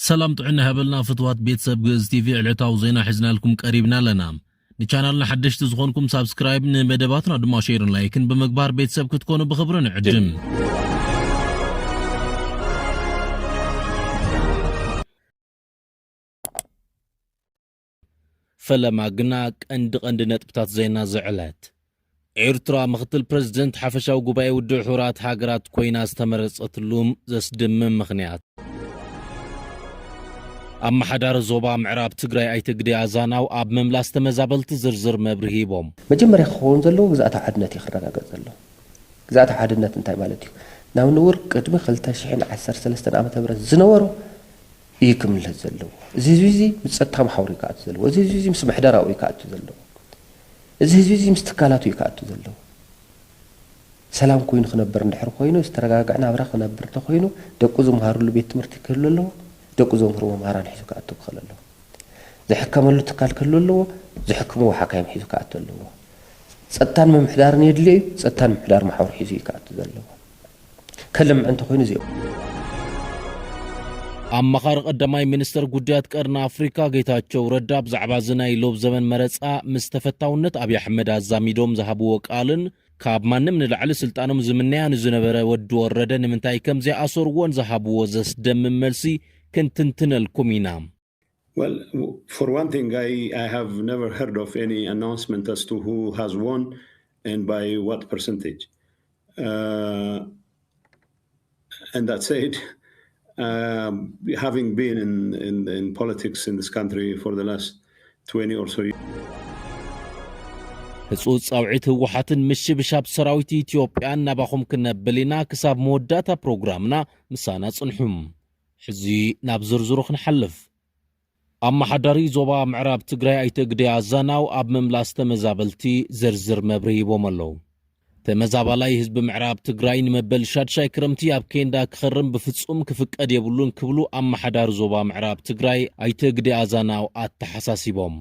ሰላም ጥዕና ይሃበልና ፍትዋት ቤተሰብ ግእዝ ቲቪ፣ ዕለታዊ ዜና ሒዝናልኩም ቀሪብና ኣለና። ንቻናልና ሓደሽቲ ዝኾንኩም ሳብስክራይብ፣ ንመደባትና ድማ ሼርን ላይክን ብምግባር ቤተሰብ ክትኮኑ ብኽብሪ ንዕድም። ፈለማ ግና ቀንዲ ቀንዲ ነጥብታት ዜና ዝዕለት። ኤርትራ ምኽትል ፕረዚደንት ሓፈሻዊ ጉባኤ ውድብ ሕቡራት ሃገራት ኮይና ዝተመረጸትሉ ዘስደምም ምኽንያት። ኣመሓዳሪ ዞባ ምዕራብ ትግራይ ኣይተ ግደይ ኣዛናው ኣብ ምምላስ ተመዛበልቲ ዝርዝር መብርሂ ሂቦም። መጀመርያ ክኸውን ዘለዎ ግዝኣታዊ ሓድነት እዩ ክረጋገጽ ዘለዎ። ግዝኣታዊ ሓድነት እንታይ ማለት እዩ? ናብ ንቡር ቅድሚ ክልተ ሽሕን ዓሰርተ ሰለስተን ዓመተ ምህረት ዝነበሮ እዩ ክምለስ ዘለዎ። እዚ ህዝቢ እዚ ምስ ጸጥታ መሓውር እዩ ክኣቱ ዘለዎ። እዚ ህዝቢ እዚ ምስ ምሕደራኡ እዩ ክኣቱ ዘለዎ። እዚ ህዝቢ እዚ ምስ ትካላቱ እዩ ክኣቱ ዘለዎ። ሰላም ኮይኑ ክነብር እንድሕር ኮይኑ፣ ዝተረጋግዐ ናብራ ክነብር እንተኮይኑ፣ ደቁ ዝመሃርሉ ቤት ትምህርቲ ክህሉ ኣለዎ። ደቁ ዘምህሩ መምሃራን ሒዙ ክኣቱ ክኽእል ኣለዎ። ዝሕከመሉ ትካል ክህሉ ኣለዎ። ዝሕክምዎ ሓካይም ሒዙ ክኣቱ ኣለዎ። ጸጥታን ምምሕዳርን የድልዮ እዩ። ጸጥታን ምምሕዳር መሓውር ሒዙ እዩ ክኣቱ ዘለዎ። ከልምዕ እንተኾይኑ እዚኦም። ኣማኻሪ ቀዳማይ ሚኒስትር ጉዳያት ቀርኒ ኣፍሪካ ጌታቸው ረዳ ብዛዕባ እዚ ናይ ሎብ ዘበን መረፃ ምስ ተፈታውነት ኣብይ ኣሕመድ ኣዛሚዶም ዝሃብዎ ቃልን ካብ ማንም ንላዕሊ ስልጣኖም ዝምነያ ንዝነበረ ወዲ ወረደ ንምንታይ ከም ዘይኣሰርዎን ዝሃብዎ ዘስደምም መልሲ ክንትንትነልኩም ኢና። Well, w- for one thing, I, I have never heard of any announcement as to who has won and by what percentage. Uh, and that said, um, having been in, in, in politics in this country for the last twenty or so years, ህፁፅ ፃውዒት ህወሓትን ምሽብሻብ ሰራዊት ኢትዮጵያን ናባኹም ክነብል ኢና። ክሳብ መወዳእታ ፕሮግራምና ምሳና ፅንሑ። ሕዚ ናብ ዝርዝሩ ክንሓልፍ። ኣመሓዳሪ ዞባ ምዕራብ ትግራይ ኣይተ ግደይ ኣዛናው ኣብ ምምላስ ተመዛበልቲ ዝርዝር መብርሂ ሂቦም ኣለዉ። ተመዛባላይ ህዝቢ ምዕራብ ትግራይ ንመበል ሻድሻይ ክረምቲ ኣብ ኬንዳ ክኸርም ብፍጹም ክፍቀድ የብሉን ክብሉ ኣመሓዳሪ ዞባ ምዕራብ ትግራይ ኣይተ ግደይ ኣዛናው ኣተሓሳሲቦም።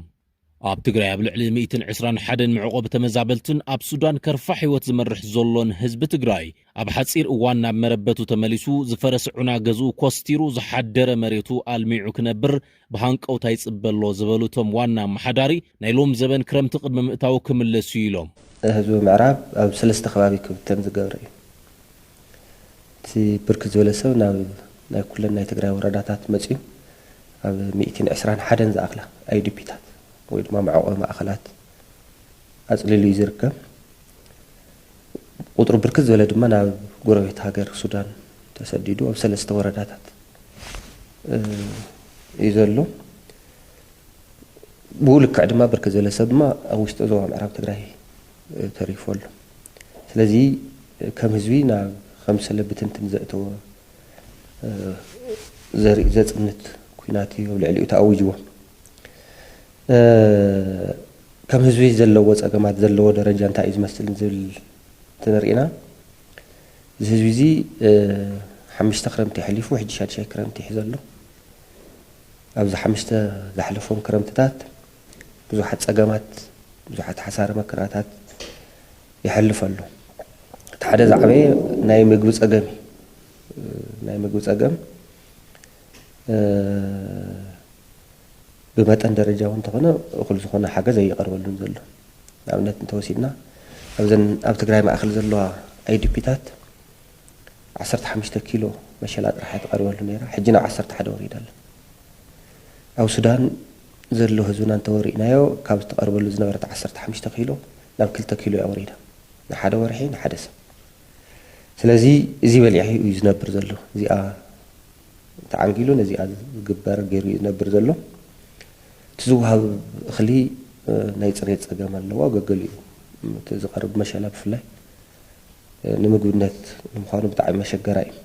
ኣብ ትግራይ ኣብ ልዕሊ ሚእትን ዕስራን ሓደን መዕቆቢ ተመዛበልትን ኣብ ሱዳን ከርፋሕ ህይወት ዝመርሕ ዘሎን ህዝቢ ትግራይ ኣብ ሓፂር እዋን ናብ መረበቱ ተመሊሱ ዝፈረሰ ዑና ገዝኡ ኮስቲሩ ዝሓደረ መሬቱ ኣልሚዑ ክነብር ብሃንቀውታ ይፅበ ኣሎ ዝበሉ እቶም ዋና ኣመሓዳሪ ናይ ሎም ዘበን ክረምቲ ቅድሚ ምእታው ክምለስ እዩ ኢሎም። ህዝቢ ምዕራብ ኣብ ሰለስተ ከባቢ ክብተን ዝገብረ እዩ። እቲ ብርክት ዝበለ ሰብ ናብ ናይ ኩለን ናይ ትግራይ ወረዳታት መፅዩ ኣብ ሚእትን ዕስራን ሓደን ዝኣኽላ ኣይዲፒታት ወይ ድማ መዕቆቢ ማእኸላት ኣፅሊሉ እዩ ዝርከብ። ቁፅሩ ብርክት ዝበለ ድማ ናብ ጎረቤት ሃገር ሱዳን ተሰዲዱ ኣብ ሰለስተ ወረዳታት እዩ ዘሎ። ብኡ ልክዕ ድማ ብርክት ዝበለ ሰብ ድማ ኣብ ውሽጢ ዞባ ምዕራብ ትግራይ ተሪፉ ኣሎ። ስለዚ ከም ህዝቢ ናብ ከም ሰለ ብትንትን ዘእተወ ዘርኢ ዘፅንት ኲናት እዩ ኣብ ልዕሊኡ ተኣዊጅዎ። ከም ህዝቢ ዘለዎ ፀገማት ዘለዎ ደረጃ እንታይ እዩ ዝመስል ዝብል እንትንርኢና እዚ ህዝቢ እዚ ሓሙሽተ ክረምቲ የሕሊፉ ሕጂ ሻድሻይ ክረምቲ ይሕዘ ኣሎ። ኣብዚ ሓሙሽተ ዝሓለፎም ክረምትታት ብዙሓት ፀገማት ብዙሓት ሓሳረ መከራታት ይሓልፍ ኣሎ። እቲ ሓደ ዝዓበየ ናይ ምግቢ ፀገም እዩ። ናይ ምግቢ ፀገም ብመጠን ደረጃ እውን እንተኾነ እኹል ዝኾነ ሓገዝ ኣይቀርበሉን ዘሎ። ንኣብነት እንተወሲድና ኣብዘን ኣብ ትግራይ ማእኸል ዘለዋ ኣይዲፒታት ዓሰርተ ሓሙሽተ ኪሎ መሸላ ጥራሕ እያ ትቐርበሉ ነይራ። ሕጂ ናብ ዓሰርተ ሓደ ወሪዳ ኣላ። ኣብ ሱዳን ዘሎ ህዝብና እንተወሪእናዮ ካብ ትቐርበሉ ዝነበረት ዓሰርተ ሓሙሽተ ኪሎ ናብ ክልተ ኪሎ እያ ወሪዳ። ንሓደ ወርሒ ንሓደ ሰብ። ስለዚ እዚ በሊዑ እዩ ዝነብር ዘሎ። እዚኣ ተዓንጊሉ ነዚኣ ዝግበር ገይሩ እዩ ዝነብር ዘሎ። እቲ ዝወሃብ እኽሊ ናይ ፅሬት ፀገም ኣለዎ። ገገሊኡ እቲ ዝቐርብ መሸላ ብፍላይ ንምግብነት ንምዃኑ ብጣዕሚ መሸገራይ እዩ።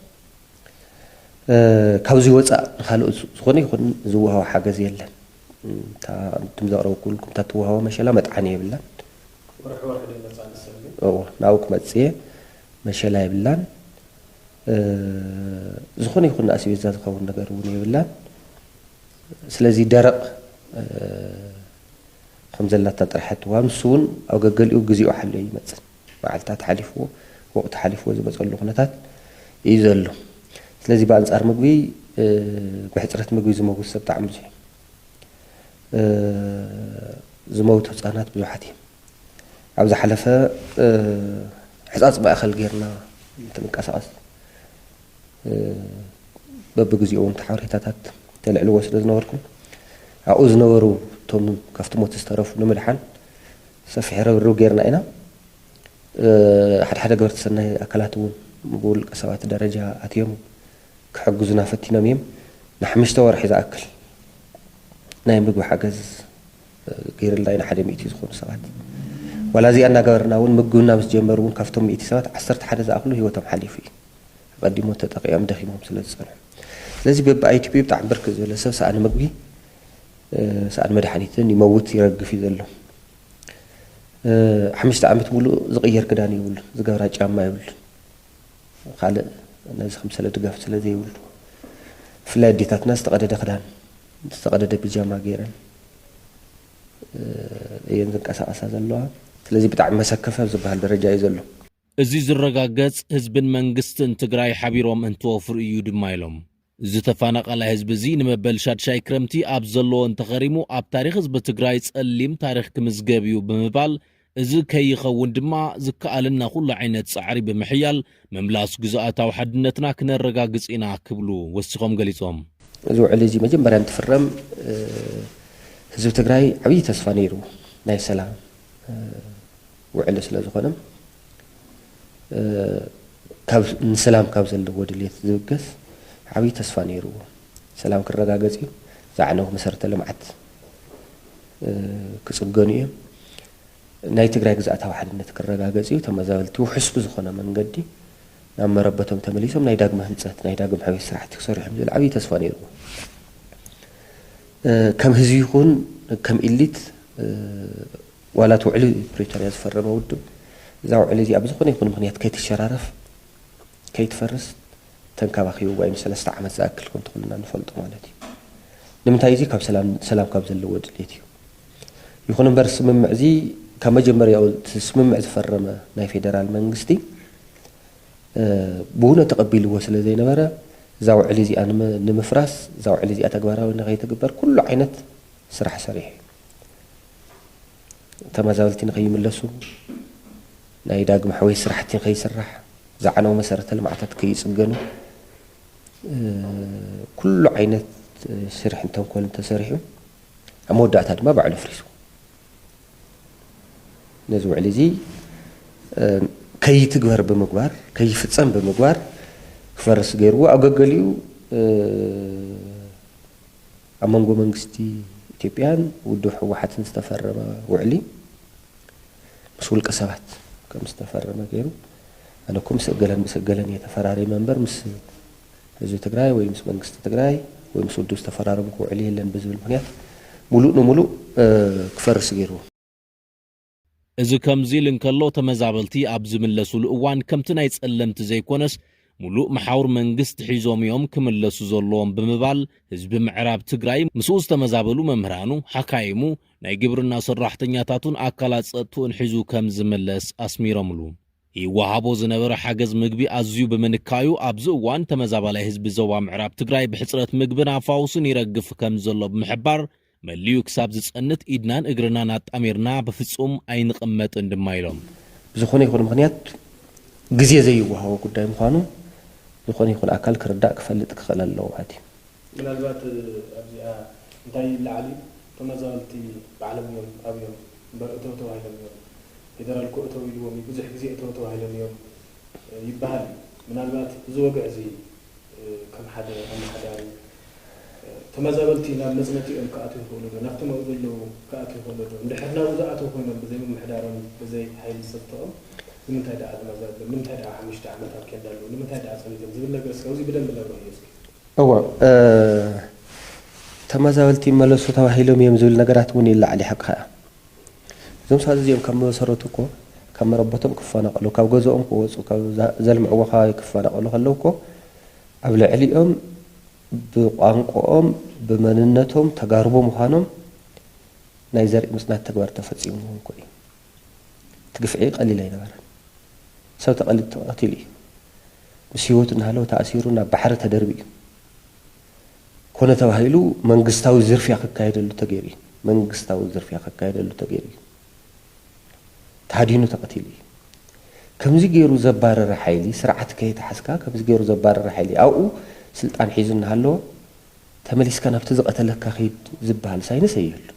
ካብዚ ወፃእ ንካልኦት ዝኾነ ይኹን ዝወሃብ ሓገዝ የለን። እታ ቅድም ዘቕረብኩልኩም እታ ትወሃቦ መሸላ መጥዓኒ የብላን። እዎ ናብኡ ክመፅእ እየ መሸላ የብላን። ዝኾነ ይኹን ንኣስቤዛ ዝኸውን ነገር እውን የብላን። ስለዚ ደረቕ ከም ዘላታ ጥራሕ ትወሃብ። ንሱ እውን ኣብ ገገሊኡ ግዚኡ ሓልዮ ይመፅእ። መዓልታት ሓሊፍዎ ወቕቲ ሓሊፍዎ ዝመፀሉ ኩነታት እዩ ዘሎ። ስለዚ ብኣንፃር ምግቢ ብሕፅረት ምግቢ ዝመውት ሰብ ብጣዕሚ ብዙሕ እዩ። ዝመውቱ ህፃናት ብዙሓት እዮም። ኣብ ዝሓለፈ ሕፃፅ ማእኸል ጌርና እንትንቀሳቐስ በብግዚኡ እውን ሓበሬታታት ተልዕልዎ ስለ ዝነበርኩም ኣብኡ ዝነበሩ እቶም ካብቲ ሞት ዝተረፉ ንምድሓን ሰፊሕ ርብርብ ጌርና ኢና። ሓደ ሓደ ገበርቲ ሰናይ ኣካላት እውን ብውልቀ ሰባት ደረጃ ኣትዮም ክሕግዙና ፈቲኖም እዮም። ንሓሙሽተ ወርሒ ዝኣክል ናይ ምግቢ ሓገዝ ገይርልና ኢና ሓደ ሚእቲ ዝኾኑ ሰባት። ዋላ እዚኣ እናገበርና እውን ምግብና ምስ ጀመሩ እውን ካብቶም ሚእቲ ሰባት ዓሰርተ ሓደ ዝኣኽሉ ህይወቶም ሓሊፉ እዩ። ኣቐዲሞም ተጠቂዖም ደኺሞም ስለ ዝጸንሑ። ስለዚ በብኣይቲፒ ብጣዕሚ ብርክት ዝበለ ሰብ ሰኣን ምግቢ ሰኣን መድሓኒትን ይመውት ይረግፍ እዩ ዘሎ። ሓሙሽተ ዓመት ሙሉእ ዝቕየር ክዳን የብሉን፣ ዝገብራ ጫማ የብሉን። ካልእ ነዚ ክምሰለ ድጋፍ ስለ ዘይብሉ ብፍላይ ኣዴታትና ዝተቐደደ ክዳን ዝተቐደደ ቢጃማ ገይረን እየን ዝንቀሳቐሳ ዘለዋ። ስለዚ ብጣዕሚ መሰከፊ ኣብ ዝበሃል ደረጃ እዩ ዘሎ። እዚ ዝረጋገጽ ህዝብን መንግስትን ትግራይ ሓቢሮም እንትወፍሩ እዩ ድማ ኢሎም። እዚ ተፈናቓላይ ህዝቢ እዚ ንመበል ሻድሻይ ክረምቲ ኣብ ዘለዎ እንተኸሪሙ ኣብ ታሪኽ ህዝቢ ትግራይ ጸሊም ታሪኽ ክምዝገብ እዩ ብምባል እዚ ከይኸውን ድማ ዝከኣለና ኩሉ ዓይነት ጻዕሪ ብምሕያል ምምላስ ግዝኣታዊ ሓድነትና ክነረጋግጽ ኢና ክብሉ ወሲኾም ገሊጾም። እዚ ውዕል እዚ መጀመርያ እንትፍረም ህዝቢ ትግራይ ዓብዪ ተስፋ ነይሩ ናይ ሰላም ውዕሊ ስለ ዝኾነ ንሰላም ካብ ዘለዎ ድሌት ዝብገስ ዓብዪ ተስፋ ነይርዎ። ሰላም ክረጋገጽ እዩ። ዝዓነው መሰረተ ልምዓት ክጽገኑ እዮም። ናይ ትግራይ ግዝኣታዊ ሓድነት ክረጋገጽ እዩ። ተመዛበልቲ ውሑስ ብዝኾነ መንገዲ ናብ መረበቶም ተመሊሶም ናይ ዳግመ ህንፀት ናይ ዳግም ሕውየት ስራሕቲ ክሰርሑ እዮም ዝብል ዓብዪ ተስፋ ነይርዎ። ከም ህዝቢ ይኹን ከም ኢሊት ዋላ እቲ ውዕሊ ፕሪቶርያ ዝፈረመ ውድብ እዛ ውዕሊ እዚኣ ብዝኾነ ይኹን ምኽንያት ከይትሸራረፍ ከይትፈርስ ተንከባኺቡ ወይም ሰለስተ ዓመት ዝኣክል ከምቲ ኩልና ንፈልጦ ማለት እዩ። ንምንታይ እዚ ካብ ሰላም ሰላም ካብ ዘለዎ ድሌት እዩ። ይኹን እምበር ስምምዕ እዚ ካብ መጀመርያኡ እቲ ስምምዕ ዝፈረመ ናይ ፌደራል መንግስቲ ብእውነት ተቐቢልዎ ስለ ዘይነበረ እዛ ውዕሊ እዚኣ ንምፍራስ እዛ ውዕሊ እዚኣ ተግባራዊ ንኸይትግበር ኩሉ ዓይነት ስራሕ ሰሪሑ እዩ። ተመዛበልቲ ንኸይምለሱ ናይ ዳግም ሕወይ ስራሕቲ ንኸይስራሕ ዝዓነው መሰረተ ልምዓታት ከይፅገኑ ኩሉ ዓይነት ሽርሕን ተንኮልን ተሰሪሑ ኣብ መወዳእታ ድማ ባዕሉ ኣፍሪሱ ነዚ ውዕሊ እዚ ከይትግበር ብምግባር ከይፍፀም ብምግባር ክፈርስ ገይርዎ ኣብ ገገሊኡ ኣብ መንጎ መንግስቲ ኢትዮጵያን ውድብ ህወሓትን ዝተፈረመ ውዕሊ ምስ ውልቀ ሰባት ከም ዝተፈረመ ገይሩ ኣነ እኮ ምስ እገለን ምስ እገለን እየ ተፈራሪመ እምበር ምስ ህዝቢ ትግራይ ወይ ምስ መንግስቲ ትግራይ ወይ ምስ ውድብ ዝተፈራረምኩ ውዕሊ የለን ብዝብል ምክንያት ሙሉእ ንሙሉእ ክፈርስ ገይርዎ። እዚ ከምዚ ኢሉ እንከሎ ተመዛበልቲ ኣብ ዝምለሱሉ እዋን ከምቲ ናይ ጸለምቲ ዘይኮነስ ሙሉእ መሓውር መንግስቲ ሒዞም እዮም ክምለሱ ዘለዎም ብምባል ህዝቢ ምዕራብ ትግራይ ምስኡ ዝተመዛበሉ መምህራኑ፣ ሓካይሙ፣ ናይ ግብርና ሰራሕተኛታቱን ኣካላት ጸጥትኡን ሒዙ ከም ዝምለስ ኣስሚሮምሉ። ይወሃቦ ዝነበረ ሓገዝ ምግቢ ኣዝዩ ብምንካዩ ኣብዚ እዋን ተመዛባላይ ህዝቢ ዞባ ምዕራብ ትግራይ ብሕፅረት ምግብን ኣፋውስን ይረግፍ ከም ዘሎ ብምሕባር መሊኡ ክሳብ ዝፀንት ኢድናን እግርናን ኣጣሚርና ብፍፁም ኣይንቕመጥን ድማ ኢሎም። ብዝኾነ ይኹን ምኽንያት ግዜ ዘይወሃቦ ጉዳይ ምዃኑ ዝኾነ ይኹን ኣካል ክርዳእ ክፈልጥ ክኽእል ኣለዎ ማለት እዩ። ምናልባት ኣብዚኣ እንታይ ይለዓል እዩ? ተመዛበልቲ ባዕሎም እዮም ኣብዮም እምበር እተው ተባሂሎም እዮም። ፌደራል እኮ እተው ኢልዎም እዩ፣ ብዙሕ ግዜ እተው ተባሂሎም እዮም ይበሃል እዩ። ምናልባት እዚ ወግዒ እዚ ከም ሓደ ኣመሓዳሪ ተመዛበልቲ ናብ መፅነቲኦም ክኣትዉ ይኽእሉ ዶ? ናብቶም ኣብኡ ዘለዉ ክኣትዉ ይኽእሉ ዶ? እንድሕር ናብኡ ዝኣተዉ ኮይኖም ብዘይ ምምሕዳሮም ብዘይ ሓይሊ ፀጥተኦም ንምንታይ ደኣ ተመዛቢሎም? ንምንታይ ደኣ ሓሙሽተ ዓመት ኣብ ኬንዳ ኣለዉ? ንምንታይ ደኣ ፀኒቶም? ዝብል ነገር እስኪ ኣብዚ ብደንቢ ነብርህዮ እስኪ። እወ ተመዛበልቲ ይመለሱ ተባሂሎም እዮም ዝብል ነገራት እውን ይለዓል እዩ ሓቅኻ እያ። እዞም ሰባት እዚኦም ካብ መሰረቱ እኮ ካብ መረበቶም ክፈናቐሉ ካብ ገዝኦም ክወፁ ካብ ዘልምዕዎ ከባቢ ክፈናቐሉ ከለዉ እኮ ኣብ ልዕሊኦም ብቋንቆኦም ብመንነቶም ተጋርቦ ምዃኖም ናይ ዘርኢ ምፅናት ተግባር ተፈፂሙ እኮ እዩ። እቲ ግፍዒ ቀሊል ኣይነበረን። ሰብ ተቐሊ ተቐቲሉ እዩ። ምስ ህይወቱ እናሃለወ ተኣሲሩ ናብ ባሕሪ ተደርቢ እዩ። ኮነ ተባሂሉ መንግስታዊ ዝርፍያ ክካየደሉ ተገይሩ እዩ። መንግስታዊ ዝርፍያ ክካየደሉ ተገይሩ እዩ። ተሃዲኑ ተቐቲሉ እዩ። ከምዚ ገይሩ ዘባረረ ሓይሊ፣ ስርዓት ከየተሓዝካ ከምዚ ገይሩ ዘባረረ ሓይሊ ኣብኡ ስልጣን ሒዙ እናሃለወ ተመሊስካ ናብቲ ዝቐተለካ ከይድ ዝበሃል ሳይንስ የብሉ።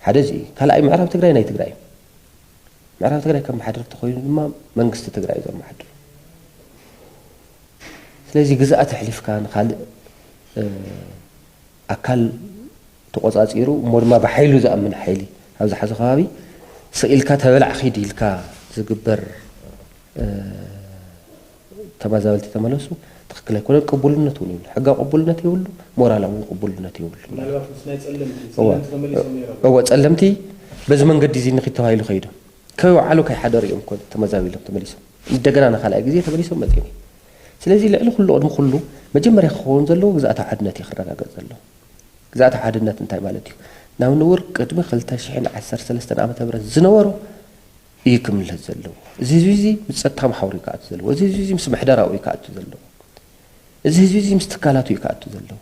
ሓደ እዚ እዩ። ካልኣይ ምዕራብ ትግራይ ናይ ትግራይ እዩ። ምዕራብ ትግራይ ከመሓድር ተኾይኑ ድማ መንግስቲ ትግራይ እዩ ዘመሓድር። ስለዚ ግዝኣት ኣሕሊፍካ ንኻልእ ኣካል ተቆፃፂሩ እሞ ድማ ብሓይሉ ዝኣምን ሓይሊ ኣብ ዝሓዞ ከባቢ ስቕ ኢልካ ተበላዕ ኺድ ኢልካ ዝግበር ተመዛበልቲ ተመለሱ ትኽክል ኣይኮነን። ቅቡልነት እውን የብሉ። ሕጋዊ ቅቡልነት የብሉ፣ ሞራላዊ እውን ቅቡልነት የብሉ። እወ ጸለምቲ በዚ መንገዲ እዚ ንኺድ ተባሂሉ ከይዶም ከይወዓሉ ከይሓደሩ እዮም እኮ ተመዛቢሎም ተመሊሶም እንደገና ንኻልኣይ ግዜ ተመሊሶም መጺኦም እዮም። ስለዚ ልዕሊ ኩሉ ቅድሚ ኩሉ መጀመርያ ክኸውን ዘለዎ ግዝኣታዊ ሓድነት እዩ ክረጋገጽ ዘለዎ። ግዝኣታዊ ሓድነት እንታይ ማለት እዩ? ናብ ንቡር ቅድሚ ክልተ ሽሕን ዓሰርተ ሰለስተን ዓመተ ምህረት ዝነበሮ እዩ ክምለስ ዘለዎ። እዚ ህዝቢ እዚ ምስ ጸጥታ መሓውር እዩ ክኣቱ ዘለዎ። እዚ ህዝቢ እዚ ምስ ምሕደራኡ እዩ ክኣቱ ዘለዎ። እዚ ህዝቢ እዚ ምስ ትካላቱ እዩ ክኣቱ ዘለዎ።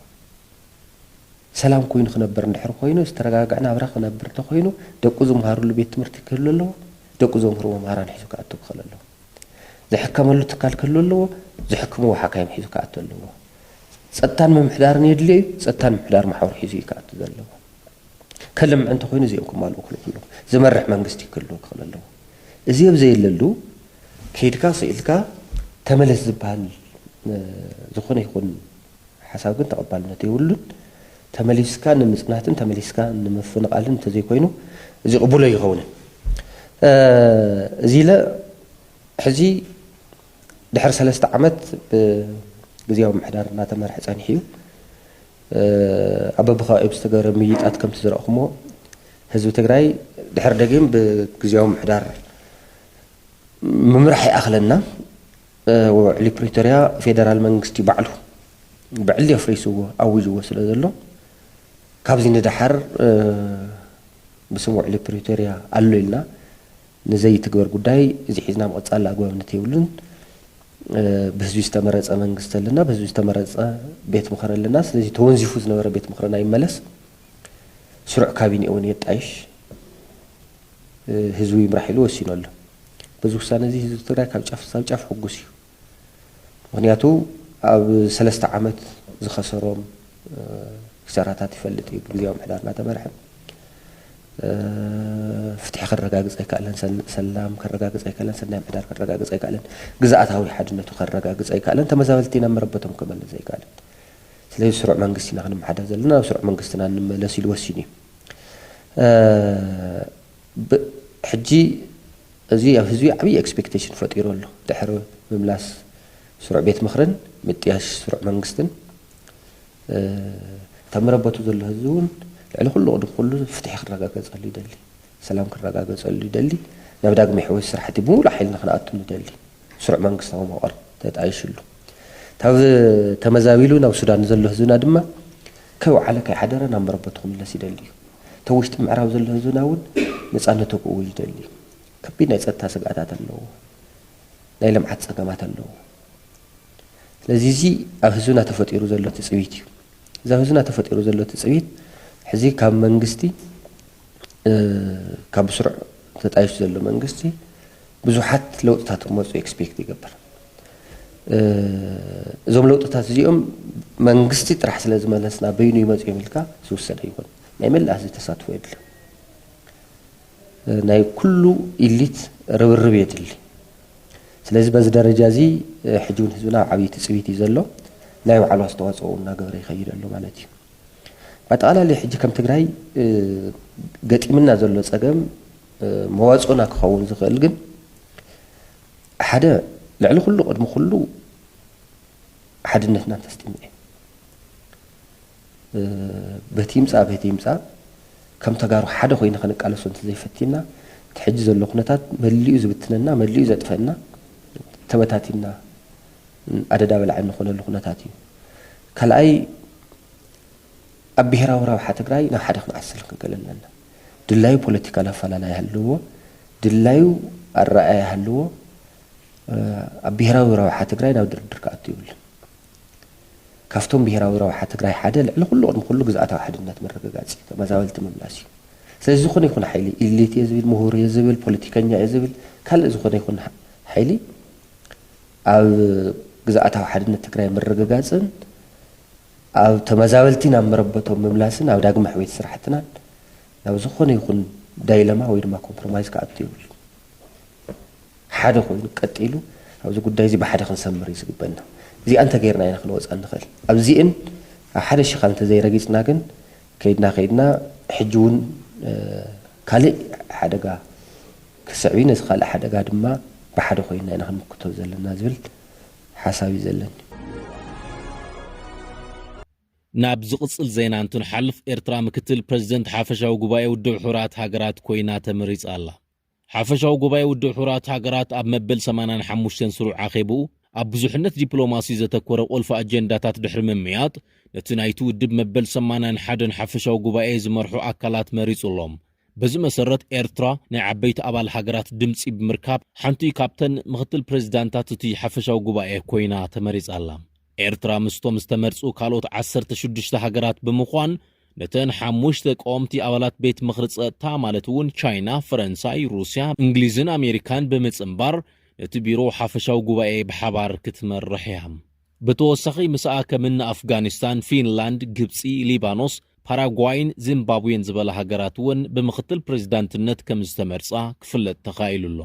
ሰላም ኮይኑ ክነብር እንድሕር ኮይኑ ዝተረጋግዐ ናብራ ክነብር እንተኮይኑ ደቁ ዝምሃርሉ ቤት ትምህርቲ ክህሉ ኣለዎ። ደቁ ዘምህርዎ መምህራን ሒዙ ክኣቱ ክኽእል ኣለዎ። ዝሕከመሉ ትካል ክህሉ ኣለዎ። ዝሕክምዎ ሓካይም ሒዙ ክኣቱ ኣለዎ። ጸጥታን ምምሕዳርን የድልዮ እዩ። ጸጥታን ምምሕዳር መሓውር ሒዙ እዩ ክኣቱ ዘለዎ። ከልምዕ እንተኮይኑ እዚኦም ክማልኡ ክልኩ ኣለዎ። ዝመርሕ መንግስቲ ክህልዎ ክኽእል ኣለዎ። እዚ ኣብ ዘየለሉ ከይድካ ስኢልካ ተመለስ ዝበሃል ዝኾነ ይኹን ሓሳብ ግን ተቐባልነት የብሉን። ተመሊስካ ንምጽናትን ተመሊስካ ንምፍንቓልን እንተዘይኮይኑ እዚ ቅቡል ኣይኸውንን። እዚ ኢለ ሕዚ ድሕሪ ሰለስተ ዓመት ብግዝያዊ ምሕዳር እናተመርሐ ጸኒሑ እዩ። ኣብ በብኸባቢኡ ብዝተገበረ ምይይጣት ከምቲ ዝረእኹሞ ህዝቢ ትግራይ ድሕሪ ደጊም ብግዝያዊ ምሕዳር ምምራሕ ይኣኽለና። ውዕሊ ፕሪቶርያ ፌደራል መንግስቲ ባዕሉ ብዕሊ ኣፍሪስዎ ኣዊጅዎ ስለ ዘሎ ካብዚ ንደሓር ብስም ውዕሊ ፕሪቶርያ ኣሎ ኢልና ንዘይትግበር ጉዳይ እዚ ሒዝና ምቕጻል ኣግባብነት የብሉን። ብህዝቢ ዝተመረጸ መንግስቲ ኣለና፣ ብህዝቢ ዝተመረጸ ቤት ምኽሪ ኣለና። ስለዚ ተወንዚፉ ዝነበረ ቤት ምኽርና ይመለስ፣ ስሩዕ ካቢኔ እውን የጣይሽ፣ ህዝቡ ይምራሕ ኢሉ ወሲኑ ኣሎ። በዚ ውሳነ እዚ ህዝቢ ትግራይ ካብ ጫፍ ክሳብ ጫፍ ሕጉስ እዩ። ምኽንያቱ ኣብ ሰለስተ ዓመት ዝኸሰሮም ክሳራታት ይፈልጥ እዩ። ብግዜያዊ ምሕዳር እናተመርሐ ፍትሒ ከረጋግፅ ኣይከኣለን፣ ሰላም ከረጋግፅ ኣይከኣለን፣ ሰናይ ምሕዳር ከረጋግፅ ኣይከኣለን፣ ግዝኣታዊ ሓድነቱ ከረጋግፅ ኣይከኣለን፣ ተመዛበልቲ ናብ መረበቶም ክመልስ ኣይከኣለን። ስለዚ ስሩዕ መንግስቲ ኢና ክንመሓደር ዘለና፣ ናብ ስሩዕ መንግስትና ንመለስ ኢሉ ወሲኑ እዩ። ሕጂ እዚ ኣብ ህዝቢ ዓብዪ ኤክስፔክቴሽን ፈጢሩ ኣሎ። ድሕሪ ምምላስ ስሩዕ ቤት ምኽርን ምጥያሽ ስሩዕ መንግስትን እታ መረበቱ ዘሎ ህዝቢ እውን ልዕሊ ኩሉ ቅድሚ ኩሉ ፍትሒ ክረጋገፀሉ ይደሊ፣ ሰላም ክረጋገፀሉ ይደሊ። ናብ ዳግመ ሕወስ ስራሕቲ ብምሉእ ሓይልና ክንኣቱ ንደሊ። ስሩዕ መንግስታዊ መዋቕር ተጣይሽሉ። ካብ ተመዛቢሉ ናብ ሱዳን ዘሎ ህዝብና ድማ ከይወዓለ ከይሓደረ ናብ መረበቱ ክምለስ ይደሊ እዩ። እቶም ውሽጢ ምዕራብ ዘሎ ህዝብና እውን ነፃነቱ ክእውጅ ይደሊ እዩ። ከቢድ ናይ ፀጥታ ስግኣታት ኣለዎ። ናይ ልምዓት ፀገማት ኣለዎ። ስለዚ እዚ ኣብ ህዝብና ተፈጢሩ ዘሎ ትፅቢት እዩ። እዚ ኣብ ህዝብና ተፈጢሩ ዘሎ ትፅቢት ሕዚ ካብ መንግስቲ ካብ ብስሩዕ ተጣይሹ ዘሎ መንግስቲ ብዙሓት ለውጥታት ክመፁ ኤክስፔክት ይገብር። እዞም ለውጥታት እዚኦም መንግስቲ ጥራሕ ስለ ዝመለስና በይኑ ይመፅኦም ኢልካ ዝውሰድ ኣይኮን። ናይ መላእ ህዝቢ ተሳትፎ የድሊ። ናይ ኩሉ ኢሊት ርብርብ የድሊ። ስለዚ በዚ ደረጃ እዚ ሕጂ እውን ህዝብና ኣብ ዓብዪ ትፅቢት እዩ ዘሎ። ናይ ባዕሉ ኣስተዋፅኦ እናገበረ ይኸይድ ኣሎ ማለት እዩ። ብኣጠቓላሊ ሕጂ ከም ትግራይ ገጢምና ዘሎ ፀገም መዋፅኦና ክኸውን ዝኽእል ግን ሓደ ልዕሊ ኩሉ ቅድሚ ኩሉ ሓድነትና እንተስጢምና እዩ። በቲ ይምፃእ በቲ ይምፃእ ከም ተጋሩ ሓደ ኮይና ክንቃለሶ እንተዘይፈቲና እቲ ሕጂ ዘሎ ኩነታት መሊኡ ዝብትነና መሊኡ ዘጥፈና ተበታቲና ኣደዳ በላዒ እንኾነሉ ኩነታት እዩ። ካልኣይ ኣብ ብሄራዊ ረብሓ ትግራይ ናብ ሓደ ክንዓስል ክንክእል ኣለና። ድላዩ ፖለቲካል ኣፈላላይ ሃለዎ፣ ድላዩ ኣረኣያ ሃለዎ፣ ኣብ ብሄራዊ ረብሓ ትግራይ ናብ ድርድር ክኣቱ ይብልን። ካብቶም ብሄራዊ ረብሓ ትግራይ ሓደ ልዕሊ ኩሉ ቅድሚ ኩሉ ግዝኣታዊ ሓድነት ምርግጋፅ እዩ፣ ተመዛበልቲ ምምላስ እዩ። ስለዚ ዝኾነ ይኹን ሓይሊ ኢሊት እየ ዝብል፣ ምሁር እየ ዝብል፣ ፖለቲከኛ እየ ዝብል፣ ካልእ ዝኾነ ይኹን ሓይሊ ኣብ ግዝኣታዊ ሓድነት ትግራይ ምርግጋፅን ኣብ ተመዛበልቲ ናብ መረበቶም ምምላስን ኣብ ዳግመ ሕውየት ስራሕትናን ናብ ዝኾነ ይኹን ዳይለማ ወይ ድማ ኮምፕሮማይዝ ክኣቱ የብሉ። ሓደ ኮይኑ ቀጢሉ ኣብዚ ጉዳይ እዚ ብሓደ ክንሰምር እዩ ዝግበና። እዚኣ እንተገይርና ኢና ክንወፃ ንኽእል። ኣብዚእን ኣብ ሓደ ሽኻል እንተዘይረጊፅና ግን ከይድና ከይድና ሕጂ እውን ካልእ ሓደጋ ክስዕብ እዩ። ነዚ ካልእ ሓደጋ ድማ ብሓደ ኮይንና ኢና ክንምክቶ ዘለና ዝብል ሓሳብ እዩ ዘለኒ። ናብ ዝቕጽል ዜና እንትንሓልፍ፣ ኤርትራ ምክትል ፕረዚደንት ሓፈሻዊ ጉባኤ ውድብ ሕቡራት ሃገራት ኮይና ተመሪጻ ኣላ። ሓፈሻዊ ጉባኤ ውድብ ሕቡራት ሃገራት ኣብ መበል ሰማንያን ሓሙሽተን ስሩዕ ኣኼብኡ፣ ኣብ ብዙሕነት ዲፕሎማሲ ዘተኮረ ቁልፊ ኣጀንዳታት ድሕሪ ምምያጥ፣ ነቲ ናይቲ ውድብ መበል ሰማንያን ሓደን ሓፈሻዊ ጉባኤ ዝመርሑ ኣካላት መሪጹ ኣሎ። በዚ መሰረት፣ ኤርትራ ናይ ዓበይቲ ኣባል ሃገራት ድምጺ ብምርካብ፣ ሓንቲ ካብተን ምክትል ፕረዚዳንታት እቲ ሓፈሻዊ ጉባኤ ኮይና ተመሪጻ ኣላ። ኤርትራ ምስቶም ዝተመርጹ ካልኦት ዓሰርተ ሽዱሽተ ሃገራት ብምዃን፣ ነተን ሓሙሽተ ቀወምቲ ኣባላት ቤት ምኽሪ ጸጥታ፣ ማለት እውን ቻይና፣ ፈረንሳይ፣ ሩስያ፣ እንግሊዝን ኣሜሪካን ብምጽንባር፣ ነቲ ቢሮ ሓፈሻዊ ጉባኤ ብሓባር ክትመርሕ እያ። ብተወሳኺ፣ ምስኣ ከም እኒ ኣፍጋኒስታን፣ ፊንላንድ፣ ግብጺ፣ ሊባኖስ፣ ፓራጓይን ዚምባብዌን ዝበላ ሃገራት እውን ብምክትል ፕረዚዳንትነት ከም ዝተመርጻ ክፍለጥ ተኻኢሉ ኣሎ።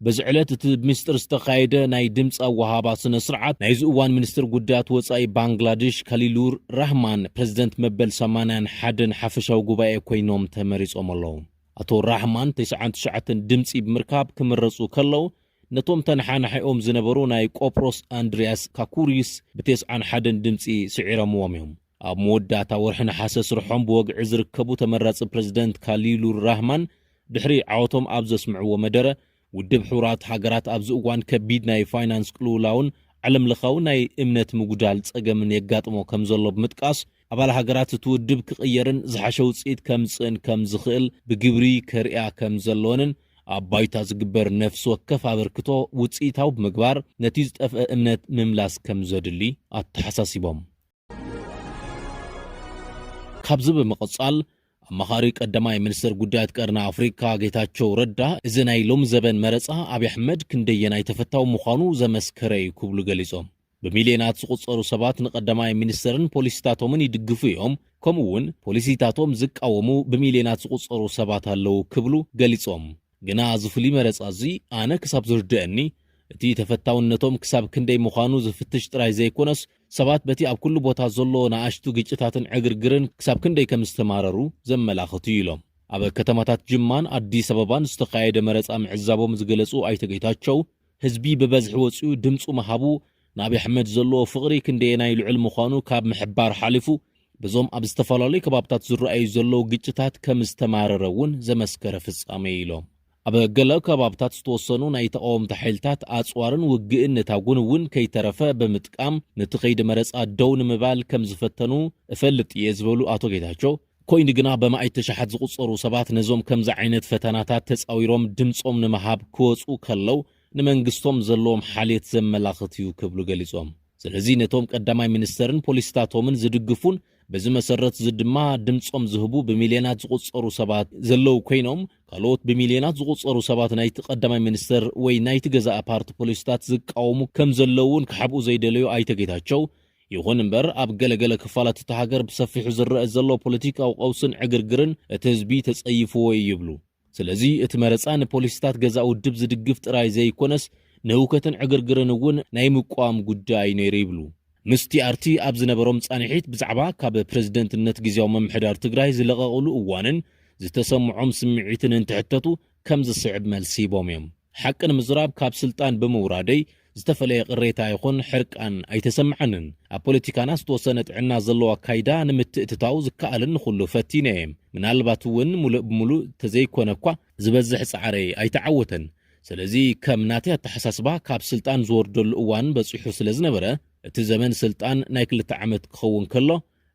በዚ ዕለት እቲ ብምስጢር ዝተኻየደ ናይ ድምፂ ኣወሃባ ስነ ስርዓት፣ ናይዚ እዋን ሚኒስትር ጉዳያት ወፃኢ ባንግላዴሽ ካሊሉር ራህማን ፕረዚደንት መበል ሰማንያን ሓደን ሓፈሻዊ ጉባኤ ኮይኖም ተመሪጾም ኣለዉ። ኣቶ ራህማን ተስዓን ትሽዓተን ድምፂ ብምርካብ ክምረፁ ከለዉ፣ ነቶም ተነሓናሒኦም ዝነበሩ ናይ ቆጵሮስ ኣንድሪያስ ካኩሪስ ብተስዓን ሓደን ድምፂ ስዒሮምዎም እዮም። ኣብ መወዳእታ ወርሒ ነሓሰ ስርሖም ብወግዒ ዝርከቡ ተመራጺ ፕረዚደንት ካሊሉር ራህማን፣ ድሕሪ ዓወቶም ኣብ ዘስምዕዎ መደረ፣ ውድብ ሕቡራት ሃገራት ኣብዚ እዋን ከቢድ ናይ ፋይናንስ ቅልውላውን ዓለምለኻዊ ናይ እምነት ምጉዳል ጸገምን የጋጥሞ ከም ዘሎ ብምጥቃስ፣ ኣባል ሃገራት እቲ ውድብ ክቕየርን ዝሓሸ ውጽኢት ከምጽእን ከም ዝኽእል ብግብሪ ከርእያ ከም ዘለወንን፣ ኣብ ባይታ ዝግበር ነፍሲ ወከፍ ኣበርክቶ ውጽኢታዊ ብምግባር፣ ነቲ ዝጠፍአ እምነት ምምላስ ከም ዘድሊ ኣተሓሳሲቦም። ካብዚ ብምቕጻል፣ ኣማኻሪ ቀዳማይ ሚኒስትር ጉዳያት ቀርኒ ኣፍሪካ ጌታቸው ረዳ፣ እዚ ናይ ሎሚ ዘበን መረጻ ኣብይ ኣሕመድ ክንደየናይ ተፈታዊ ምዃኑ ዘመስከረ እዩ ክብሉ ገሊጾም። ብሚልዮናት ዝቑጸሩ ሰባት ንቀዳማይ ሚኒስትርን ፖሊሲታቶምን ይድግፉ እዮም፣ ከምኡ እውን ፖሊሲታቶም ዝቃወሙ ብሚልዮናት ዝቑጸሩ ሰባት ኣለዉ ክብሉ ገሊጾም። ግና እዚ ፍሉይ መረጻ እዚ ኣነ ክሳብ ዝርድአኒ፣ እቲ ተፈታውነቶም ክሳብ ክንደይ ምዃኑ ዝፍትሽ ጥራይ ዘይኮነስ፣ ሰባት በቲ ኣብ ኩሉ ቦታ ዘሎ ንኣሽቱ ግጭታትን ዕግርግርን ክሳብ ክንደይ ከም ዝተማረሩ ዘመላኽት እዩ ኢሎም። ኣብ ከተማታት ጅማን ኣዲስ ኣበባን ዝተኻየደ መረጻ ምዕዛቦም ዝገለጹ ኣይተ ጌታቸው፣ ህዝቢ ብበዝሒ ወጺኡ ድምጹ ምሃቡ ንኣብይ ኣሕመድ ዘለዎ ፍቕሪ ክንደየናይ ልዑል ምዃኑ ካብ ምሕባር ሓሊፉ፣ በዞም ኣብ ዝተፈላለዩ ከባብታት ዝረኣዩ ዘለዉ ግጭታት ከም ዝተማረረ እውን ዘመስከረ ፍጻመ እዩ ኢሎም። ኣብ ገለ ከባብታት ዝተወሰኑ ናይ ተቓወምቲ ሓይልታት ኣጽዋርን ውግእን ነታጉን እውን ከይተረፈ ብምጥቃም፣ ነቲ ከይዲ መረጻ ደው ንምባል ከም ዝፈተኑ እፈልጥ እየ ዝበሉ ኣቶ ጌታቸው፣ ኮይኑ ግና በማእቲ ሸሓት ዝቑጸሩ ሰባት ነዞም ከምዚ ዓይነት ፈተናታት ተጻዊሮም ድምጾም ንምሃብ ክወጹ ከለዉ ንመንግስቶም ዘለዎም ሓልየት ዘመላኽት እዩ ክብሉ ገሊጾም። ስለዚ ነቶም ቀዳማይ ሚኒስተርን ፖሊሲታቶምን ዝድግፉን በዚ መሰረት እዚ ድማ ድምጾም ዝህቡ ብሚልዮናት ዝቑጸሩ ሰባት ዘለዉ ኮይኖም፣ ካልኦት ብሚልዮናት ዝቑጸሩ ሰባት ናይቲ ቀዳማይ ሚኒስተር ወይ ናይቲ ገዛኢ ፓርቲ ፖሊሲታት ዝቃወሙ ከም ዘለዉ እውን ክሓብኡ ዘይደለዩ ኣይተ ጌታቸው፣ ይኹን እምበር ኣብ ገለገለ ክፋላት እታ ሃገር ብሰፊሑ ዝረአ ዘሎ ፖለቲካዊ ቀውስን ዕግርግርን እቲ ህዝቢ ተጸይፍዎ እዩ ይብሉ። ስለዚ እቲ መረጻ ንፖሊሲታት ገዛእ ውድብ ዝድግፍ ጥራይ ዘይኮነስ፣ ንህውከትን ዕግርግርን እውን ናይ ምቋም ጉዳይ ነይሩ ይብሉ። ምስ ቲኣርቲ ኣብ ዝነበሮም ጻንሒት ብዛዕባ ካብ ፕረዚደንትነት ግዝያዊ ምምሕዳር ትግራይ ዝለቐቕሉ እዋንን ዝተሰምዖም ስምዒትን እንትሕተቱ ከም ዝስዕብ መልሲ ሂቦም እዮም። ሓቂ ንምዝራብ ካብ ስልጣን ብምውራደይ ዝተፈለየ ቅሬታ ይኹን ሕርቃን ኣይተሰምዓንን። ኣብ ፖለቲካና ዝተወሰነ ጥዕና ዘለዎ ኣካይዳ ንምትእትታው ዝከኣልን ንኹሉ ፈቲነ እየ። ምናልባት እውን ሙሉእ ብሙሉእ ተዘይኮነ እኳ ዝበዝሕ ጻዕረይ ኣይተዓወተን። ስለዚ ከም ናተይ ኣተሓሳስባ ካብ ስልጣን ዝወርደሉ እዋን በጺሑ ስለ ዝነበረ እቲ ዘመን ስልጣን ናይ ክልተ ዓመት ክኸውን ከሎ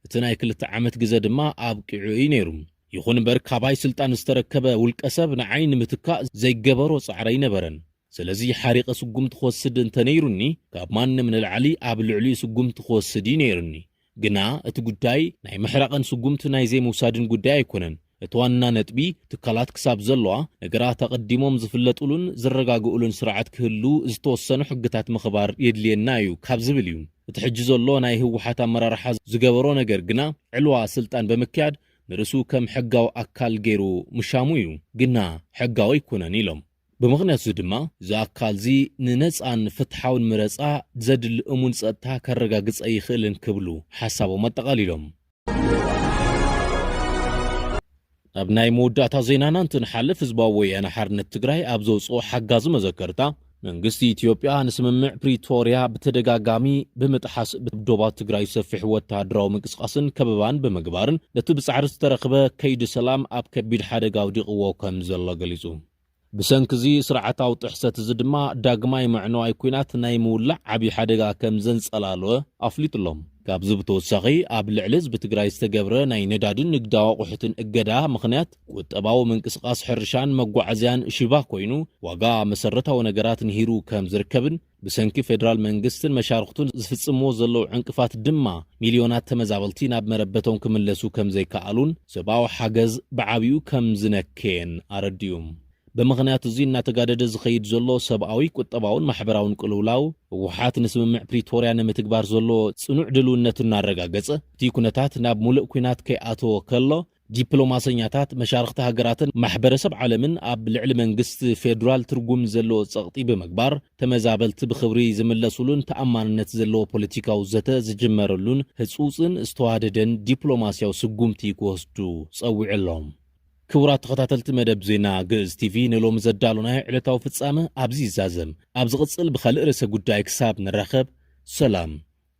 እቲ ናይ ክልተ ዓመት ግዘ ድማ ኣብቂዑ እዩ ነይሩ። ይኹን እምበር ካባይ ስልጣን ዝተረከበ ውልቀ ሰብ ንዓይ ንምትካእ ዘይገበሮ ጻዕሪ ኣይነበረን። ስለዚ ሓሪቐ ስጉምቲ ክወስድ እንተነይሩኒ፣ ካብ ማንም ንላዕሊ ኣብ ልዕሊኡ ስጉምቲ ክወስድ እዩ ነይሩኒ። ግና እቲ ጉዳይ ናይ ምሕራቕን ስጉምቲ ናይ ዘይምውሳድን ጉዳይ ኣይኮነን። እቲ ዋና ነጥቢ፣ ትካላት ክሳብ ዘለዋ፣ ነገራት ኣቐዲሞም ዝፍለጡሉን ዝረጋግኡሉን ስርዓት ክህሉ ዝተወሰኑ ሕግታት ምኽባር የድልየና እዩ ካብ ዝብል እዩ። እቲ ሕጂ ዘሎ ናይ ህወሓት ኣመራርሓ ዝገበሮ ነገር ግና፣ ዕልዋ ስልጣን ብምክያድ ንርእሱ ከም ሕጋዊ ኣካል ገይሩ ምሻሙ እዩ። ግና ሕጋዊ ኣይኮነን ኢሎም። ብምኽንያት እዚ ድማ፣ እዚ ኣካል እዚ ንነጻን ፍትሓውን ምረጻ ዘድሊ እሙን ጸጥታ ከረጋግጽ ኣይኽእልን ክብሉ ሓሳቦም ኣጠቓሊሎም። ኣብ ናይ መወዳእታ ዜናና እንትንሓልፍ፣ ህዝባዊ ወያነ ሓርነት ትግራይ ኣብ ዘውፅኦ ሓጋዚ መዘከርታ፣ መንግስቲ ኢትዮጵያ ንስምምዕ ፕሪቶርያ ብተደጋጋሚ ብምጥሓስ ብዶባት ትግራይ ሰፊሕ ወታደራዊ ምንቅስቃስን ከበባን ብምግባርን ነቲ ብጻዕሪ ዝተረኽበ ከይዲ ሰላም ኣብ ከቢድ ሓደጋ ኣውዲቕዎ ከም ዘሎ ገሊጹ። ብሰንኪ እዚ ስርዓታዊ ጥሕሰት እዚ ድማ ዳግማይ መዕነዋይ ኲናት ናይ ምውላዕ ዓብዪ ሓደጋ ከም ዘንጸላለወ ኣፍሊጡሎም። ካብዚ ብተወሳኺ ኣብ ልዕሊ ህዝቢ ትግራይ ዝተገብረ ናይ ነዳድን ንግዳዊ ኣቑሑትን እገዳ ምኽንያት ቁጠባዊ ምንቅስቓስ ሕርሻን መጓዓዝያን ሽባ ኮይኑ ዋጋ መሰረታዊ ነገራት ንሂሩ ከም ዝርከብን ብሰንኪ ፌደራል መንግስትን መሻርኽቱን ዝፍጽምዎ ዘለዉ ዕንቅፋት ድማ ሚልዮናት ተመዛበልቲ ናብ መረበቶም ክምለሱ ከም ዘይከኣሉን ሰብኣዊ ሓገዝ ብዓብዩ ከም ዝነከየን ኣረዲኡ። ብምኽንያት እዚ እናተጋደደ ዝኸይድ ዘሎ ሰብኣዊ፣ ቁጠባውን ማሕበራውን ቅልውላው፣ ህወሓት ንስምምዕ ፕሪቶርያ ንምትግባር ዘሎ ጽኑዕ ድልውነቱ እናረጋገጸ፣ እቲ ኩነታት ናብ ሙሉእ ኲናት ከይኣተወ ከሎ፣ ዲፕሎማሰኛታት መሻርኽቲ ሃገራትን ማሕበረሰብ ዓለምን ኣብ ልዕሊ መንግስቲ ፌዴራል ትርጉም ዘለዎ ጸቕጢ ብምግባር፣ ተመዛበልቲ ብኽብሪ ዝምለሱሉን ተኣማንነት ዘለዎ ፖለቲካዊ ዘተ ዝጅመረሉን ህጹጽን ዝተዋደደን ዲፕሎማስያዊ ስጉምቲ ክወስዱ ጸዊዑ ኣሎ። ክቡራት ተኸታተልቲ መደብ ዜና ግእዝ ቲቪ፣ ንሎሚ ዘዳለናዮ ዕለታዊ ፍጻመ ኣብዚ ይዛዘም። ኣብ ዝቕጽል ብኻልእ ርእሰ ጉዳይ ክሳብ ንራኸብ፣ ሰላም።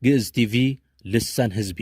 ግእዝ ቲቪ፣ ልሳን ህዝቢ።